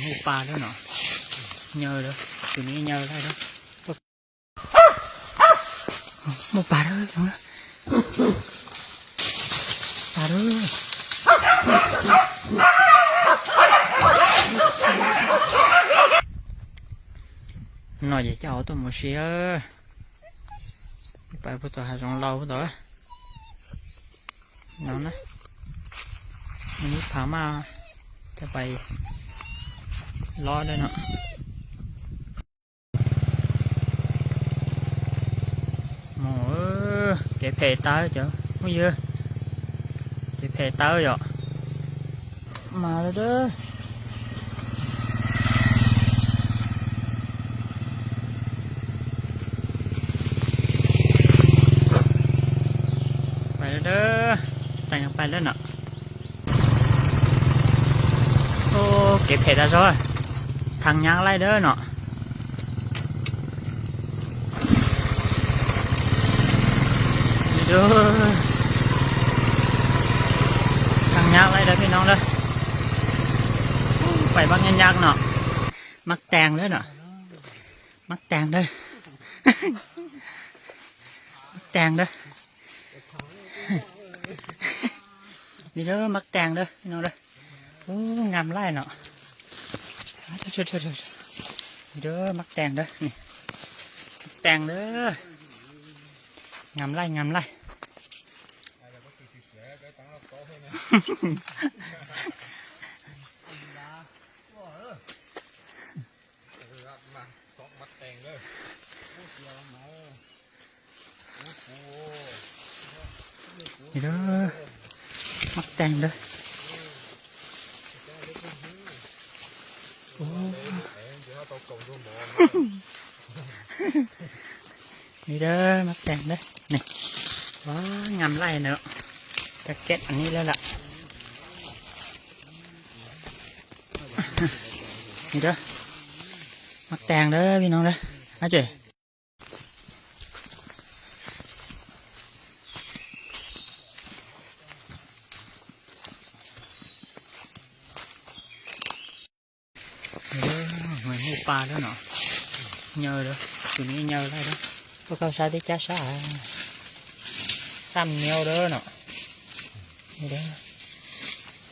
ໝູປ່າເດີເນາະ ເຍີເດີ ໂຕນີ້ເຍີໄດ້ເດີ ໝູປ່າເດີ ປາເດີ ໜ້ອຍຈະເອົາໂຕໝູເຊຍ ໄປພຸ້ນຕໍ່ ຫາສອງເຫຼົ່າພຸ້ນຕໍ່ ເອົານະ ມີພາມາ ຈະໄປເລາະເດີເນາະ ໝູເອີຍ ເກັບແພຕາເຈົ້າ ໂອ້ຍເອີຍ ເກັບແພຕາເຈົ້າ ມາແລ້ວເດີ ໄປແລ້ວເດີ ແຕ່ງກັນໄປແລ້ວເນາະ ໂອ້ ເກັບເຫັດແລ້ວຊອຍ ທາງຍາກຫຼາຍເດີເນາະ ນີ້ເດີ ທາງຍາກຫຼາຍເດີພີ່ນ້ອງເດີ ໄປບັກຍາກໆເນາະ ໝາກແຕງເດີເນາະ ໝາກແຕງເດີ ໝາກແຕງເດີ ນີ້ເດີ ໝາກແຕງເດີພີ່ນ້ອງເດີ ໂອ້ ງາມຫຼາຍເນາະ ນີ້ເດີ ໝາກແຕງເດີ ນີ້ ໝາກແຕງເດີ ງາມຫຼາຍ ງາມຫຼາຍ ນີ້ເດີ ໝາກແຕງເດີ ໂອ້ ນີ້ເດີ ໝາກແຕງເດີ ນີ້ ວ້າ ງາມຫຼາຍເນາະ ຈະເກັບອັນນີ້ແລ້ວລະ ນີ້ເດີ ໝາກແຕງເດີພີ່ນ້ອງເດີ ອາເຈ້ ເດີ ໝູປ່າເດີເນາະ ເຍີເດີ ໂຕນີ້ເຍົຫຼາຍເດີ ພວກເຂົາຊາຕິຈາຊາ ຊ້ຳເຍົເດີເນາະ ນີ້ເດີ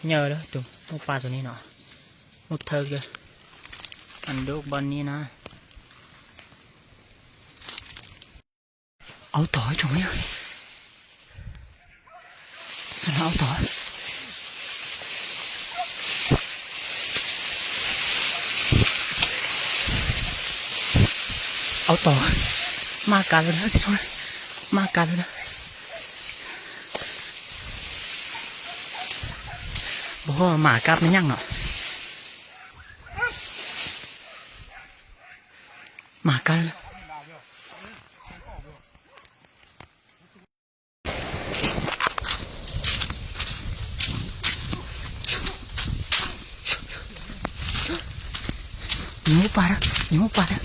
ເຍົເດີ ໂຕ ໝູປ່າໂຕນີ້ເນາະ ໝູເທີກເດີ ອັນດູກບ່ອນນີ້ນະ. ເອົາຕໍ່ ເຈົ້າແມ່ ຊັ້ນເອົາຕໍ່ ເອົາຕໍ່ ໝາກັດແລ້ວເດີພີ່ນ້ອງ ໝາກັດແລ້ວເດີ ບໍ່ຮູ້ວ່າໝາກັດແມ່ນຫຍັງເນາະ. ໝາກັດ ຍິງໝູປ່າເດີ ຍິງໝູປ່າເດີ.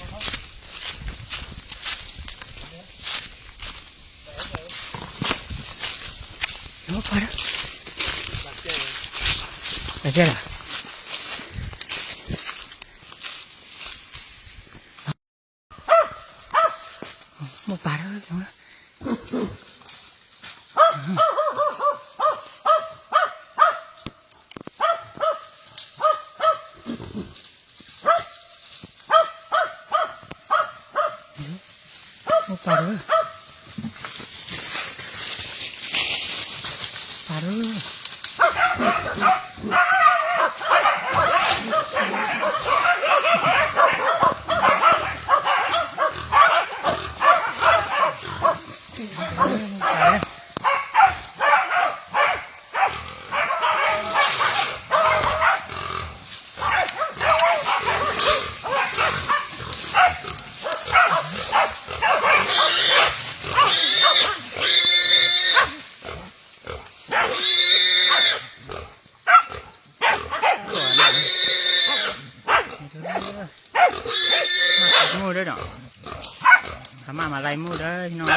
ໝູປ່າເດີ ປາເດີ ປາເດີ. ໝູເດີເນາະ ພາມາມາໄລ່ໝູເດີພີ່ນ້ອງ.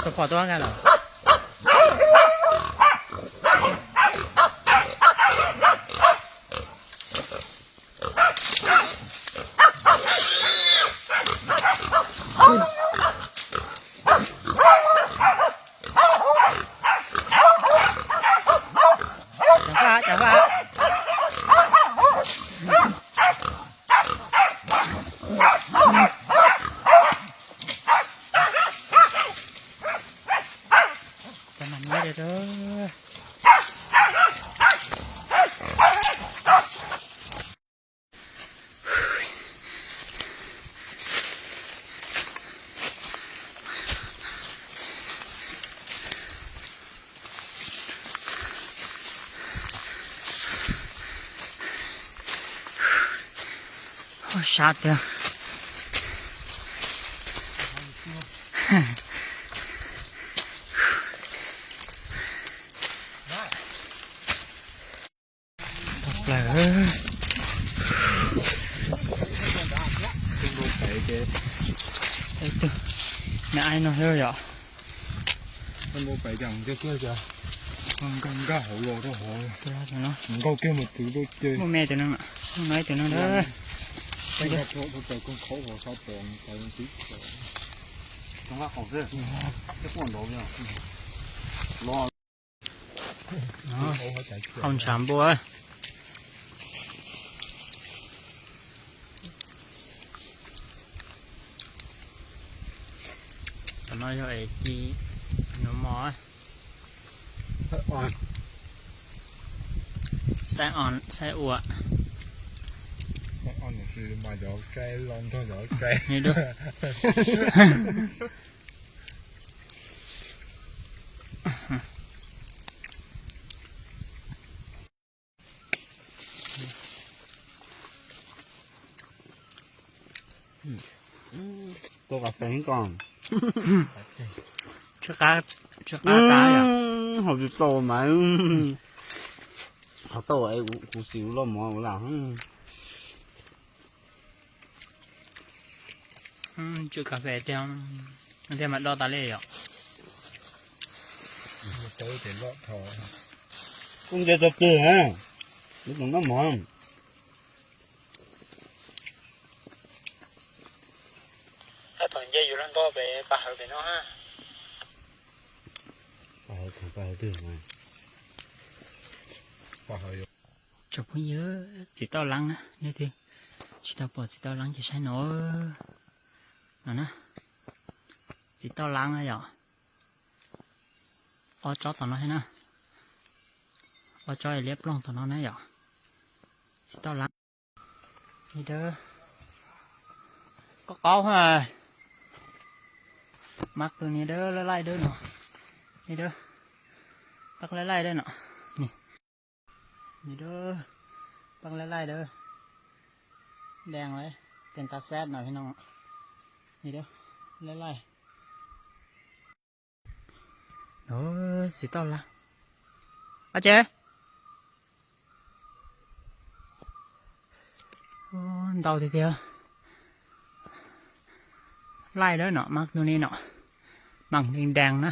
ໂອ້ ຂໍຕົວກັນເນາະ. ປະມານນີ້ເດີ. ໂອ້ ຊາດເດີ. ເອີ ໄອ້ໂຕ ແມ່ອ້າຍເນາະເຮີ້ຍ. ມັນບໍ່ໄປຈັ່ງເຈົ້າເຊື່ອຈະ ມັນກະ ມັນກະເຮົາລໍເທົ່າເຮົາ ຕົວລະເນາະ ມັນເຂົ້າເກມໝົດ ຖືໂດດເຈ ບໍ່ແມ່ຕົວນັ້ນນະ ນ້ອຍຕົວນັ້ນເດີ. ໄປເດີ ໄປເດີ ໄປເດີ ໄປເດີ ໄປເດີ ເອົາ ເຂົ້າສາມບົວ. ຕອນນ້ອຍເຮົາໄອ້ຈີ່ໜໍ່ມໍ ໄສ້ອ່ອນ ໄສ້ອົ່ວ ໄສ້ອ່ອນຄືມາຈາກໄສ້ລອນ ຈາກໄສ້ ນີ້ເດີ. ອືມ ໂຕກາແຟກ່ອນ ຊະກາ ຊະກາຕາຍອະ ອືມ ເຮົາຊິໂຕໄໝ ອືມ ເຮົາໂຕໄອ້ກູຊິວລົມໝໍລະ ອືມ. ອືມ ຈື່ກາແຟແຕ່ວ ມັນແຕ່ມາດອກຕາເລ່ເນາະ ເຕີແຕ່ເລາະທໍ່ ກຸ້ງເຈຕົວຕື່ນນະ ນີ້ຕົງນ້ຳໝອມ ຖ້າຕອນເຢັນຢູ່ນັ້ນກໍໄປປາເຫີໄປເນາະ ປາເຫີ ປາເຫີຕື່ນມາ ປາເຫີ ຈະພຸ້ນເຢີ ຊິເຕົ້າຫຼັງນະ ນີ້ຕິ ຊິເຕົ້າປອດ ຊິເຕົ້າຫຼັງຈະໃຊ້ເນາະ ນັ້ນນະ ຊິເຕົ້າຫຼັງນະ ອໍ ຈໍຕອນນັ້ນໃຫ້ນະ ອໍ ຈໍລຽບລ່ອງຕອນນັ້ນນະ ຊິເຕົ້າຫຼັງ ນີ້ເດີ ກໍເກົາຫາ ມັກໂຕນີ້ເດີ ຫຼາຍໆເດີເນາະ ນີ້ເດີ ປັກຫຼາຍໆເດີເນາະ ນີ້ ນີ້ເດີ ປັກຫຼາຍໆເດີ ແດງເລີຍ ເປັນຕາແຊບເນາະພີ່ນ້ອງ ນີ້ເດີ ຫຼາຍໆ ໂອ້ຍ ຊິເຕົ້າລະ ອາເຈ ໂອ້ ເດົາເທື່ອໆ ຫຼາຍເດີເນາະ ມັກໂຕນີ້ເນາະ ມັກແດງໆນະ